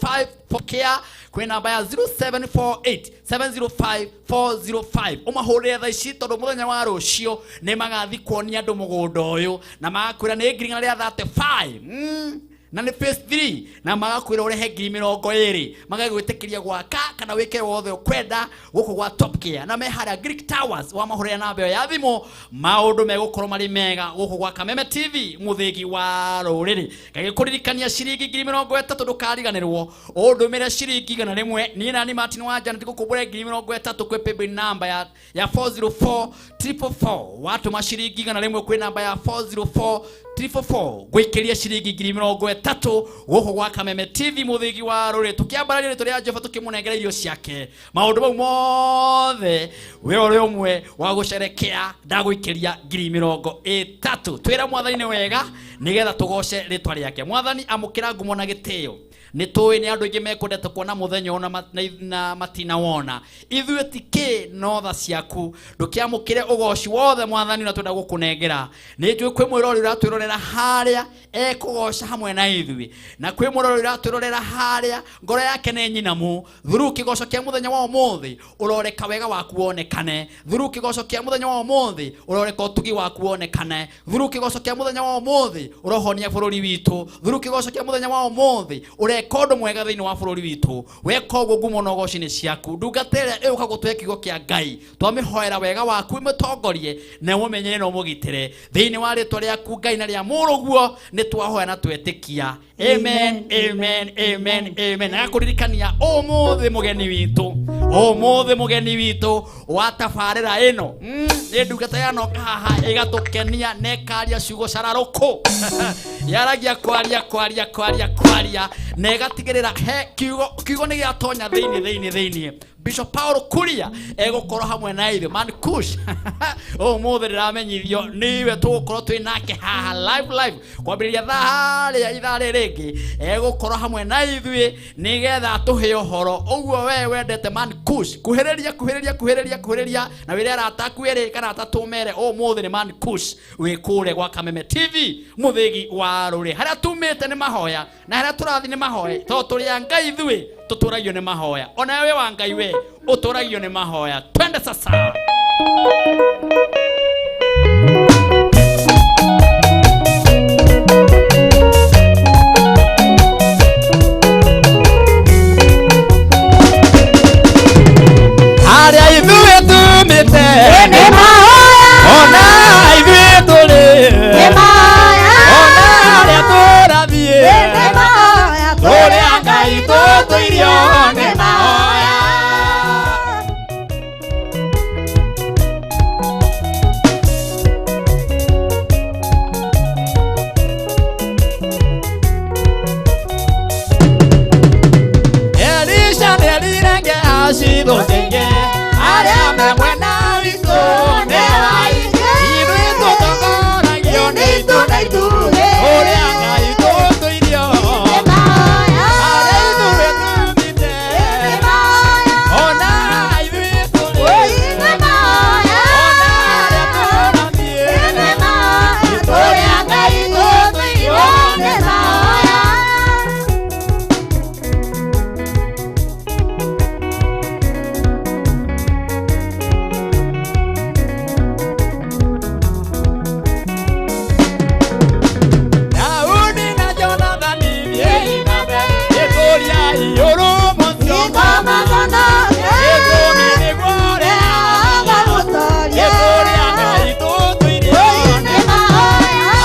5 4 kwĩ namba ya 0748 705 405 ũmahũrĩre thaa ici tondũ mũthenya wa rũciũ nĩ magathi kuonia andũ mũgũnda ũyũ na magakwĩra nĩ ngiri igana rĩa 35 na nĩ phase 3 na magakwĩra ũrehe ngiri mĩrongo ĩrĩ magagwĩtĩkĩria gwaka kana wĩke wothe ũkwenda gũkũ gwa Top Care na me harĩa Greek Towers wamahũrĩra namba ĩyo ya thimũ maũndũ megũkorwo marĩ mega gũkũ gwa Kameme TV mũthĩgi wa rũrĩrĩ. Ngagĩkũririkania ciringi ngiri mĩrongo ĩtatũ ndũkariganĩrwo ũndũmĩre ciringi igana rĩmwe niĩ nani Martin wa Janet ngũkũmbũre ngiri mĩrongo ĩtatũ kwĩ paybill namba ya 404 444 watũma ciringi igana rĩmwe kwĩ namba ya 404 444 gwĩkĩria ciringi ngiri mĩrongo ĩtatũ gũkũ gwa Kameme TV mũthĩgi wa rũrĩrĩ tũkĩambararia rĩtwa rĩa Jehova tũkĩmũnengera irio ciake maũndũ mau mothe we ũrĩ ũmwe wa gũcerekea ndagũikĩria ngiri mĩrongo ĩtatũ. Twĩra mwathani nĩ wega nĩgetha tũgoce rĩtwa rĩake. Mwathani amũkĩra ngumo na gĩtĩo. Nĩ tũĩ nĩ andũ aingĩ mekwendete kuona mũthenya ũyũ na matinawona. Ithuĩ ti kĩ no tha ciaku. Ndũkĩamũkĩre ũgoci wothe mwathani ũrĩa twenda gũkũnengera. Nĩ njũĩ kwĩ mwĩrori ũratwĩrorera harĩa ekũgoca hamwe na ithuĩ. Na kwĩ mwĩrori ũratwĩrorera harĩa ngoro yake nĩ nyinamu. Through kĩgoco kĩa mũthenya wa ũmũthĩ ũroreka wega waku wonekane. Through kĩgoco kĩa mũthenya wa ũmũthĩ ũroreka ũtugi waku wonekane. Through kĩgoco kĩa mũthenya wa ũmũthĩ ũrohonia bũrũri witũ. Through kĩgoco kĩa mũthenya wa ũmũthĩ ũreka ũndũ mwega thĩinĩ wa bũrũri witũ. Weka ũguo ngumo na ũgoci nĩ ciaku. Ndungata ĩrĩa ĩũka gũtũhe kiugo kĩa Ngai twamĩhoera wega waku ĩmũtongorie na ũmũmenyere na ũmũgitĩre thĩinĩ wa rĩtwa rĩaku Ngai na rĩa mũrũguo nĩ twahoya na twetĩkia. Amen, amen, amen, amen. Na gakũririkania ũmũthĩ mũgeni witũ, ũmũthĩ mũgeni witũ wa tabarĩra ĩno nĩ ndungata yanoka haha ĩgatũkenia na ĩkaria ciugo cararũkũ. Yaragia kwaria kwaria kwaria kwaria na ĩgatigĩrĩra he kiugo nĩ gĩatonya thĩinĩ thĩinĩ thĩinĩ. Bishop Paul Kuria egũkorwo hamwe na ithuĩ. Man Kush ũmũthĩ ndĩramenyithio nĩwe tũgũkorwo twĩ nake haha live live kwambĩrĩria thaa harĩa ithaa rĩrĩ rĩngĩ egũkorwo hamwe na ithuĩ nĩgetha atũhe ũhoro. Ũguo we wendete Man Kush kuhĩrĩria kuhĩrĩria kuhĩrĩria kuhĩrĩria na wĩre arata aku erĩ kana atatũ mere ũmũthĩ nĩ Man Kush wĩ kũrĩa gwa Kameme TV mũthĩgi wa rũrĩrĩ. Harĩa tumĩte nĩ mahoya na harĩa tũrathiĩ nĩ mahoya tondũ tũrĩ a Ngai ithuĩ tũtũragio nĩ mahoya. Ona we wa Ngai we ũtũragio nĩ mahoya. Twende sasa. Harĩa ithuĩ tumĩte nĩ mahoya ona ithuĩ tũrĩ nĩ mahoya ona harĩa tũrathiĩ nĩ mahoya tũrĩ a Ngai tũtũirio nĩ mahoya. Elisha nĩerire Gehazi thũcĩngĩ arĩa me mwena witũ nĩ aingĩ. Ithuĩ tũtongoragio nĩ itu na itugĩ ũrĩa Ngai tũtũirio nĩ mahoya arĩa ithuĩ tumĩte nĩ mahoya ona ithuĩ tũrĩ nĩ mahoya ona harĩa tũrathiĩ nĩ mahoya tũrĩ a Ngai tũtũirio nĩ mahoya. Daudi na Jonathani thiĩi na mbere gĩtũria iyũrũ mũcio gĩtũmi nĩguo ũrĩa gĩtũria Ngai tũtũirio nĩ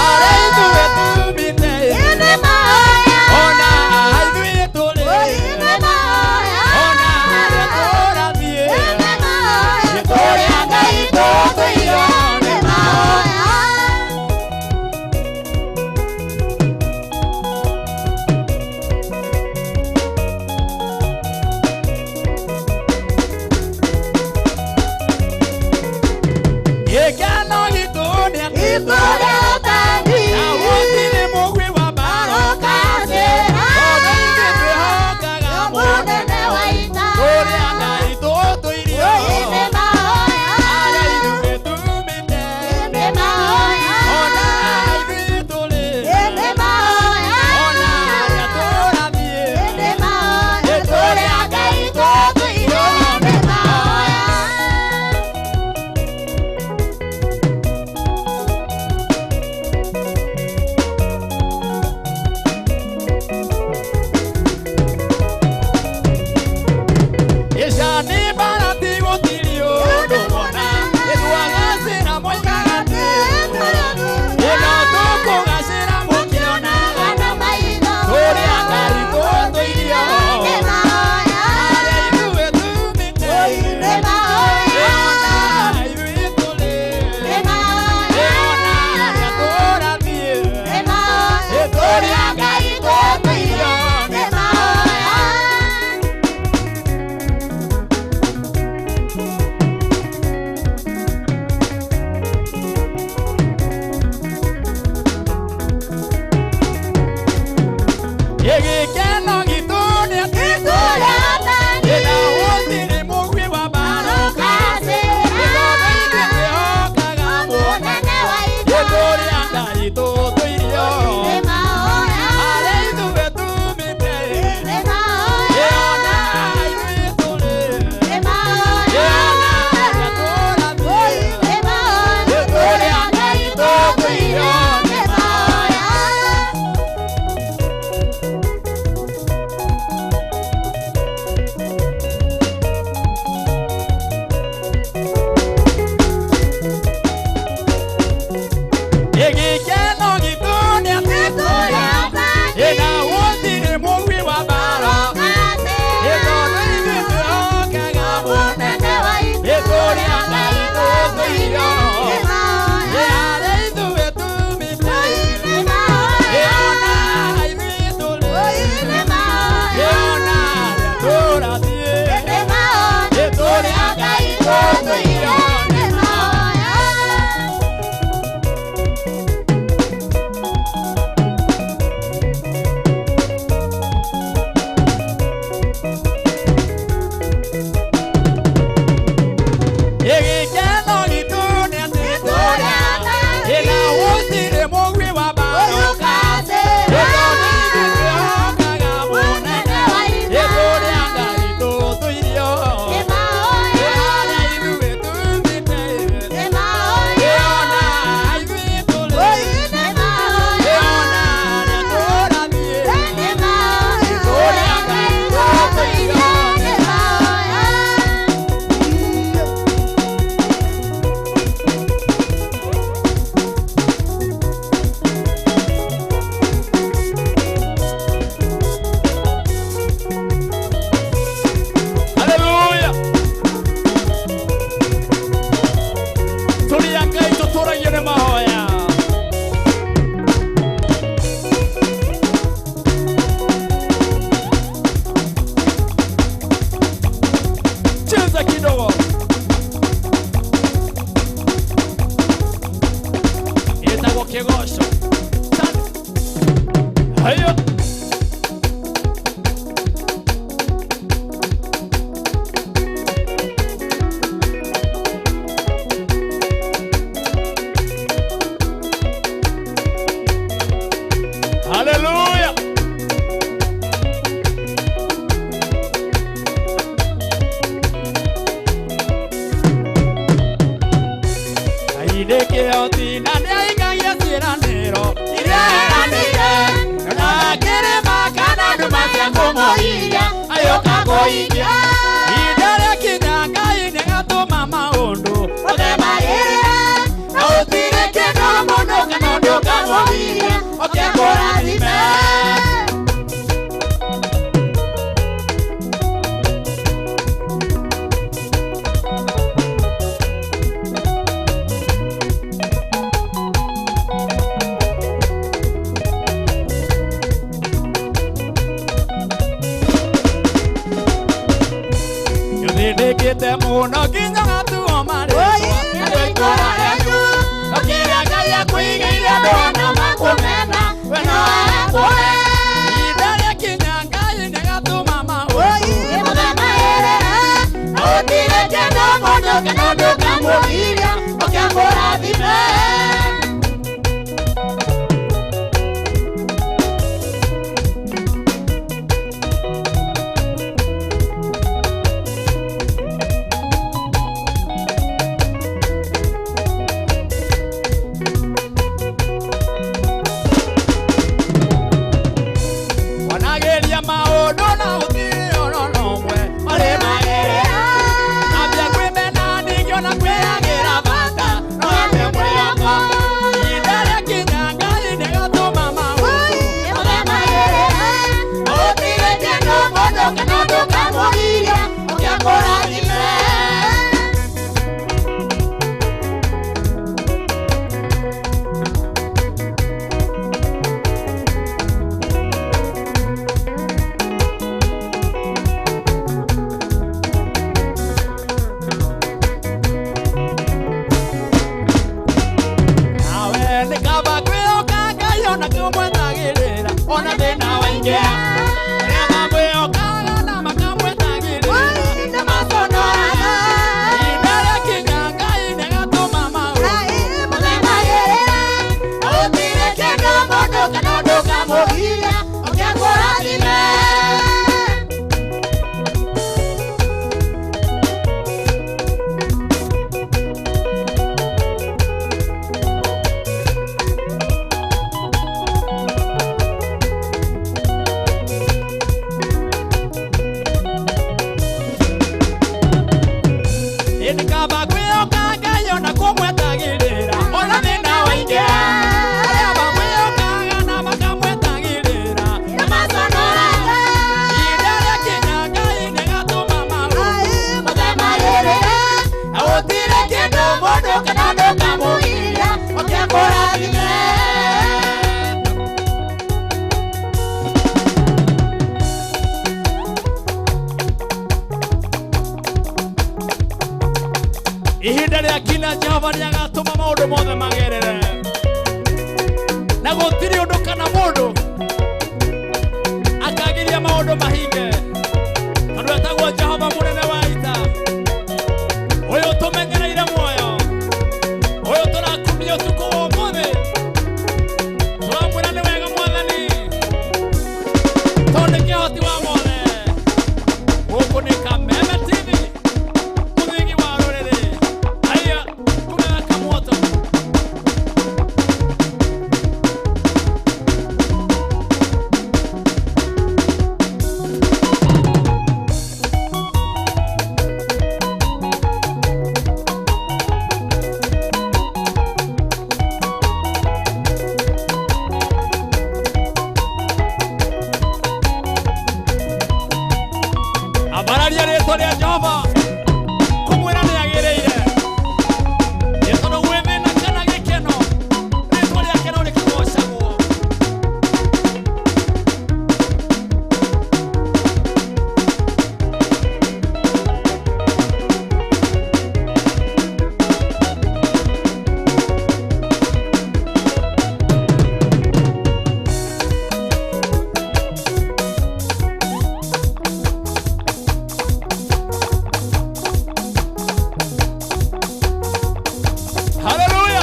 arĩa ithuĩ tumĩte ona ithuĩ tũrĩ ona harĩa tũrathiĩ gĩtũria Ngai tũtũirio nĩ gĩkeno gitũ nĩ atĩ Daudi nĩ mũgui wa mbaara tondũ ithuĩ twĩhokaga mũnene ũrĩa Ngai tũtũirio arĩa ithuĩ tumĩte ona ithuĩ tũrĩ ona harĩa tũrathiĩ Kamũhingia ihinda rĩakinya Ngai nĩagatũma maũndũ Othe magĩrĩre na gũtirĩ kĩndũ mũndũ kana ũndũ ũkamũgiria oke akũrathime. Nĩũthĩnĩkĩte mũno nginya ũgatuo marĩtwa Andũ a itũũra rĩanyu o kĩrĩa Ngai akũigĩire andũ ana makũmena we no arakũhe. Ihinda rĩakinya Ngai nĩagatũma maũndũ Othe magĩrĩre na gũtirĩ kĩndũ mũndũ kana ũndũ ũkamũgiria oke akũrathime. Wanagĩria maũndũ na gũtirĩ ona ũmwe marĩ magĩrĩra ambia kwĩmena ningĩ ona kwĩyagĩra bata no wambe mwĩhoko ihinda rĩakinya Ngai nĩagatũma maũndũ Othe magĩrĩre na gũtirĩ kĩndũ mũndũ kana ũndũ ũkamũgiria oke akũrathime. Nawe nĩ kaba kwĩhoka Ngai ona kũmwetagĩrĩra ona thĩna waingĩha arĩa mamwĩhokaga na makamwetagĩrĩra Nĩmaconoraga. Ihinda rĩakinya Ngai nĩagatũma maũndũ Othe magĩrĩre na gũtirĩ kĩndũ mũndũ kana ũndũ ũkamũgiria oke akũrathime. Ĩndĩ kaba kwĩhoka Ngai ona kũmwetagĩrĩra ona thĩna waingĩha arĩa mamwĩhokaga na makamwetagĩrĩra Nĩmaconoraga. Ihinda rĩakinya Ngai nĩagatũma maũndũ Othe magĩrĩre na gũtirĩ kĩndũ mũndũ kana ũndũ ũkamũgiria oke akũrathime. Ihinda rĩakinya Jehova nĩagatũma maũndũ mothe magerere na gũtirĩ ũndũ kana mũndũ akagiria maũndũ mahinge tondũ etagwo Jehova mũnene wa ita ũyũ tũmenyereire muoyo ũyũ tũrakumia ũtukũ wa ũmũthĩ tũramwĩra nĩ wega Mwathani tondũ nĩ kĩhoti wa mothe. Gũkũ nĩ Kameme TV mũthingi wa rũrĩrĩ aya kũmeweka moto. Ambararia rĩtwa rĩa Jehova kũmwĩra nĩagĩrĩire nĩ tondũ gwĩ thĩna kana gĩkeno rĩtwa rĩake no rĩkĩgocagwo. Haleluya.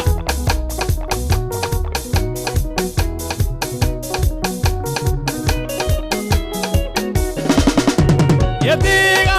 Yetiga